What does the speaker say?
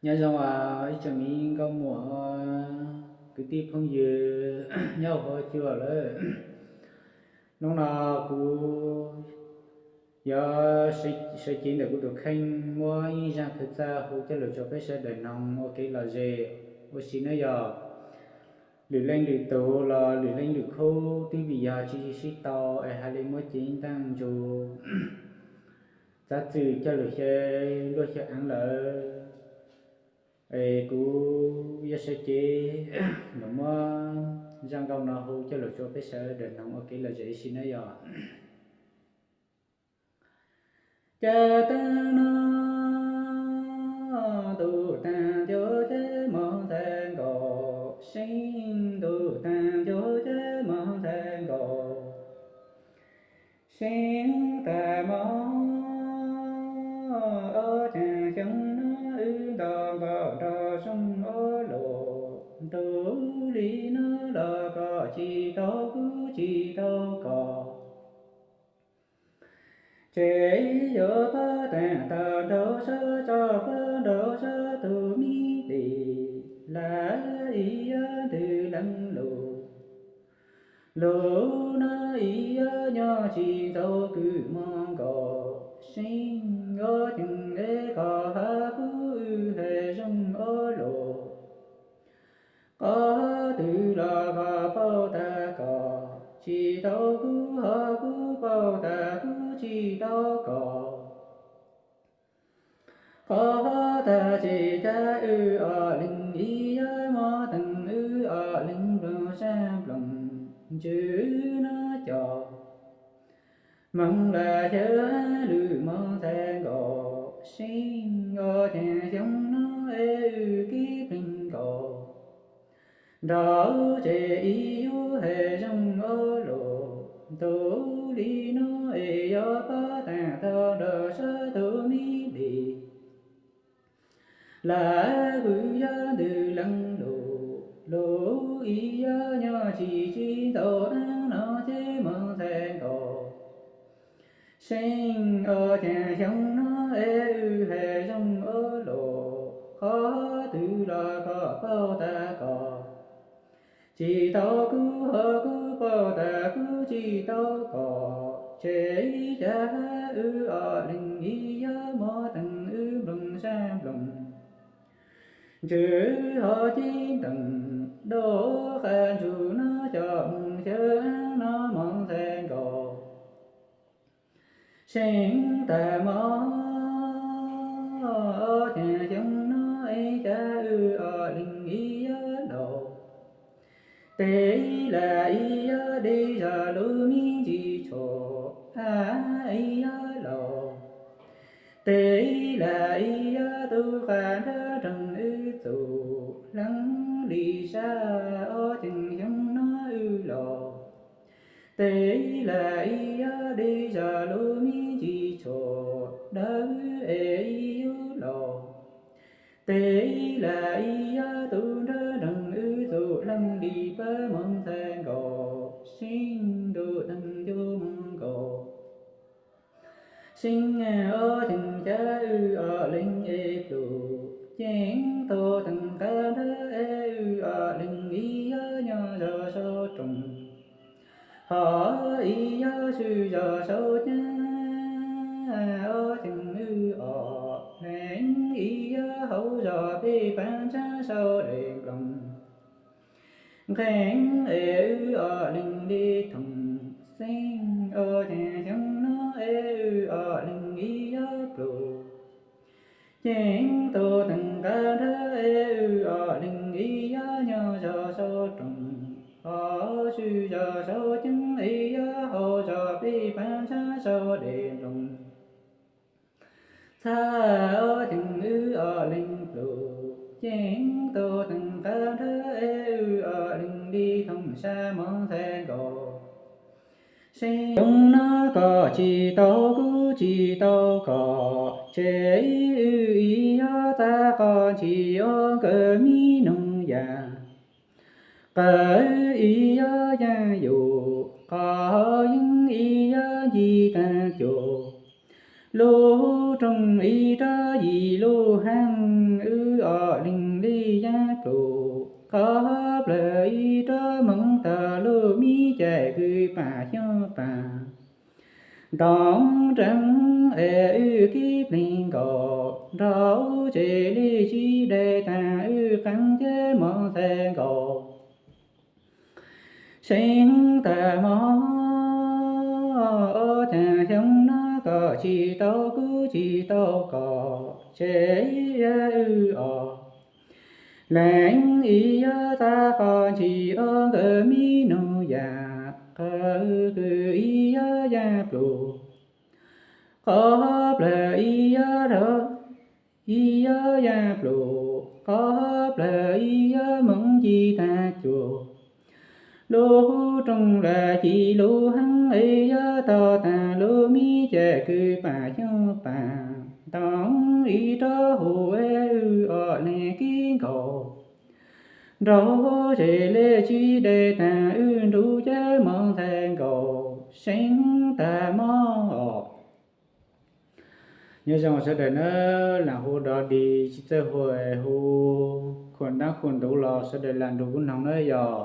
Nyob zoo ib tsoom me nkauj muam, kwv tij phooj ywg nyob hauv huab cua lawm. Hnub no kuv yuav sawv cev ntawm kuv tus kheej muab ib zaj kwv txaj hu coj los rau peb sawv daws mloog ua kev lom zem ua si nawb yog. Lwm leej lwm tus los lwm leej lwm khub twb vim yog tsis sib tau es hais li muab cev ntaj ntsug txav txwm coj lug xyaw luag xyaw aav lawm. Es kuv yuav sawv cev los muab zaj nkauj no hu coj los rau peb sawv daws mloog ua kev lom zem ua si nawb yog. Ces taag no ntuj taag ncu ces moog ntxhais nkaus, sib ntuj taag ncu ces moog ntxhais nkaus, sib tag moog ob caag xyoo no wb nto nkaus nrog zoo ob lus, ntu li no los koj tsis tau kuv tsis tau koj. Ces yuav pab taag tau nraug sab tso pab nraug sab tug mi dim, lam ib yog ntws leej lus. Lus no ib yog nyob tsis ntxaus kws moog nkaus, sib ob ceeg es koj hab kuv wb hais zoo ob lus. Qhov twg los koj paub tag koj tsis tau kuv, ho kuv paub tag kuv tsis tau koj. Qhov tag tsev cav wb ob leeg ib yog mob teeg wb ob leeg nploog sab nploog ntsws no cov. Moog lam xyaw lwm moog ntxhais nkaus, sib ob caag xyoo no es wb kib pleeg nkaus. Nrog tsev ib yug hais zoo ob lus, ntu li no es yuav pab taag tau nraug sab tug mi dim. Lam kwv yog ntws leej lus, lus ib yog nyob tsis tsis ntxaus aav no ces moog ntxhais nkaus. Sib ob caag xyoo no es wb hais zoo ob lus, qhov twg los koj paub tag koj tsis tau kuv, ho kuv paub tag kuv tsis tau koj. Tsev cav wb ob leeg ib yog mob teeg wb nploog sab nploog ntsws ho cib ntees, dau qab ntsug no cov moog xyaw aav no moog ntxhais nkaus. Sib tag moog ob caag xyoo no es cav wb ob leeg ib yog laus. Tes lam ib yog deb zog lub me ntsis tshuam, a ib yog laus. Tes lam ib yog tub qab nrhab nreeg wb txug leej li sab, ob ceeg xyoo no wb laus. Tes lam ib yog deb zog lub me ntsis tshuam, dawb es ib yug laus. Tes lam ib yog tub nrhab nreeg wb txug leej li pab moog ntxhais nkaus, sib ntuj taag ncu moog nkaus. Sib ob ceeg cav wb ob leeg es pluj, ceeb tug teeg qab nrhab es wb ob leeg ib yog nyob zog saum rooj, ho ib yog swb zog saum caag. Ob ceeg wb ob leeg ib yog haus zog peb paab ntsaab saum dej nploog. Nqeeb es wb ob leeg li thoom xeeb, ob ceeg xyoo no es wb ob leeg ib yog pluj, ceeb tug teeg qab nrhab es wb ob leeg ib yog nyob zog saum rooj, ho swb zog saum caag es yog haus zog peb paab ntsaab saum dej nploog. Txhaj ob ceeg wb ob leeg pluj, ceeb tug teeg qab nrhab es wb ob leeg li thoom sab moog ntxhais nkaus. Sib xyoo no koj tsis tau kuv tsis tau koj, tsev wb ib yog txav qov ntshis ua kawg me noog yas. Qawv ib yog yaaj yum, qhov yeeb ib yog nci taag cuam. Lub rooj ib rab yim lub haaj, wb ob qhov plawg ib rab moov tag lub mi ces kwv pam xyoob pam. Ntoo nreeg es wb kib pleeg nkaus, nrog tsev li sib dai tag wb qeeb thiab mov ntxhais nkaus. Seev tag mog, ob cag xyoo no koj tsis tau kuv tsis tau koj, tsev wb os. Leej ib yog txav qhov ntshis ob nkawd mi nus yam, qhov kwv ib yog yaj pluv, qhov plawg ib yog rog, ib yog yaj pluv, qhov plawg ib yog moov ci tag cuag. Lub rooj lawm ci lub heev es yog tog tag lub mi ces kwv pam xyoob pam. Ntoo ib rab hu es wb ob leeg kib nkaus, nrog tsev li sib dai tag wb nrug thiab mov ntxhais nkaus. Seev tag mog. Nyob zoo sawv daws na, lam hu dov dig tsis txawj hu, hu khuam dab khuam ntuv los sawv daws lam nrug kuv noog na yog.